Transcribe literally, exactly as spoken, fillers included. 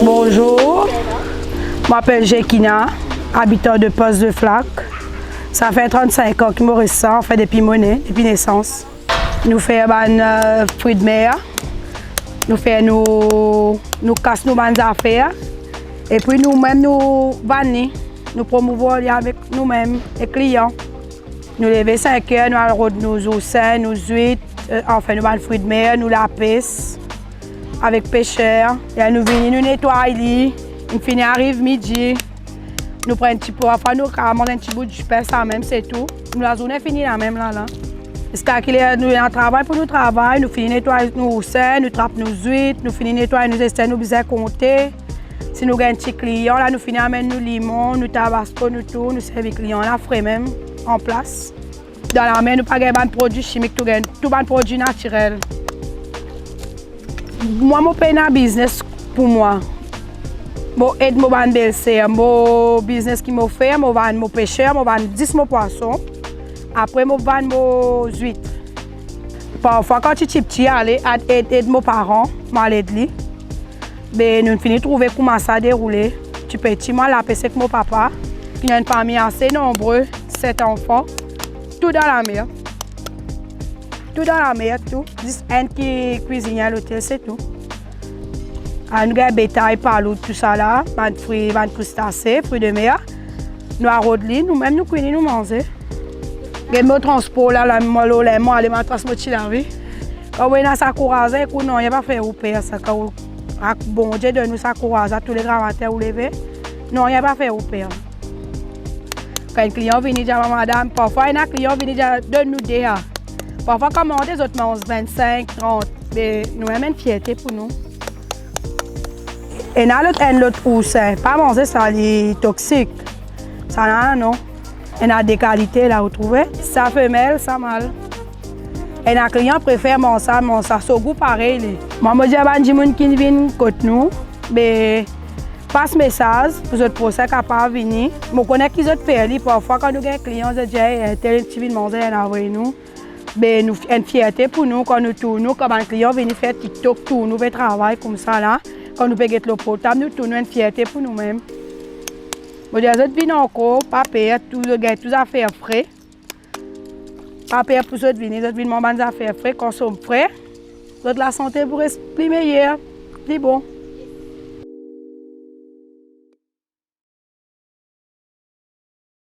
Bonzour, mo apel Jekina, abitan de Poste de Flaques. Sa fer trannsenk an ki mo res sa, anfin depi mo ne, depi nesans. Nou fer bann, eh, fri de mer, nou fer nou, nou kas nou bann zafer, epi nou mem nou vann li, nou promouvwar li avek nou mem, ek klian. Nou leve sink er, nou al rod nou zoursin, nou zwit, eh, anfin nou bann fri de mer, nou lapes avek peser. E nou vini, nou netway li, nou fini ariv midi. Nou pran enn ti, parfwa nou kapav manz enn ti bout dipin, sa mem, se tou. Nou lazourne fini la mem la, la. Ziska ki ler nou ena travay pou nou travay, nou fini netway nou zoursin, nou trap nou zwit, nou fini netway nou zesten nou bizin konte. Si nou gagn ti klian la, nou fini amenn nou limon, nou tabasko, nou tou, nou servi klian la fre mem, anplas. Dan lamer, nou pa gagn bann prodwi simik, tou gagn tou bann prodwi natirel. Mwa, mo pena biznes pou mwa. Mo ed mo bann belser, mo biznes ki mo fer, mo vann mo peser, mo vann zis mo pwason. Apre, mo vann mo zwit. Parfwa, kan ti tipti ale, al ed, ed mo paran, mo al ed li. Be, nou fini trouve kouma sa deroule. Tipeti, mo al lapes ek mo papa, ki ena enn fami ase nonbre, set zanfan, tou dan lamer. Tou dan lamer, tou. Zis enn ki kwizinie lotel, se tou. Ah, nou gagn betay, palou, tousala, bann fri, bann kristase, fri de mer. Nou al rod li, nou mem nou kwi li, nou manze. Get mo transpor la, la, mo lor limo, ale, mo al tras mo ti lavi. Kan ou ena sa kouraz la, ekout, nanye pa fer ou per sa. Kan ou, ak Bondie donn ou sa kouraz la, toule gramatin ou leve, nanye pa fer ou per. Kan enn klian vini, dir, "Madam," parfwa ena klian vini, dir, "Donn nou de a." Parfwa, komande, zot manz vennsink, trant, be nou mem enn fierte pou nou. Ena lot, enn lot oursin, pa manze sa, li toksik. Sa la, non. Ena de kalite la, ou trouve? Sa femel, sa mal. Ena klian prefer manz sa, manz sa, so gou parey li. Mwa, mo dir bann dimoun ki vinn kot nou, be, pas mesaz pou zot prosin kapav vini. Mo kone ki zot fer li, parfwa kan nou gagn klian, zot dir, "Ey, tel ti vinn manze, ena avoy nou." Be, nou, enn fierte pou nou, kan nou tourn nou, kan bann klian vini fer TikTok, tourn nou, pe travay koumsa la, kan nou pe get lor portab, nou tourn nou, enn fierte pou nou mem. Mo dir zot vinn ankor, pa per, tou, zot gagn tou zafer fre. Pa per pou zot vini, zot vinn manz bann zafer fre, konsom fre. Zot lasante pou res pli meyer, pli bon.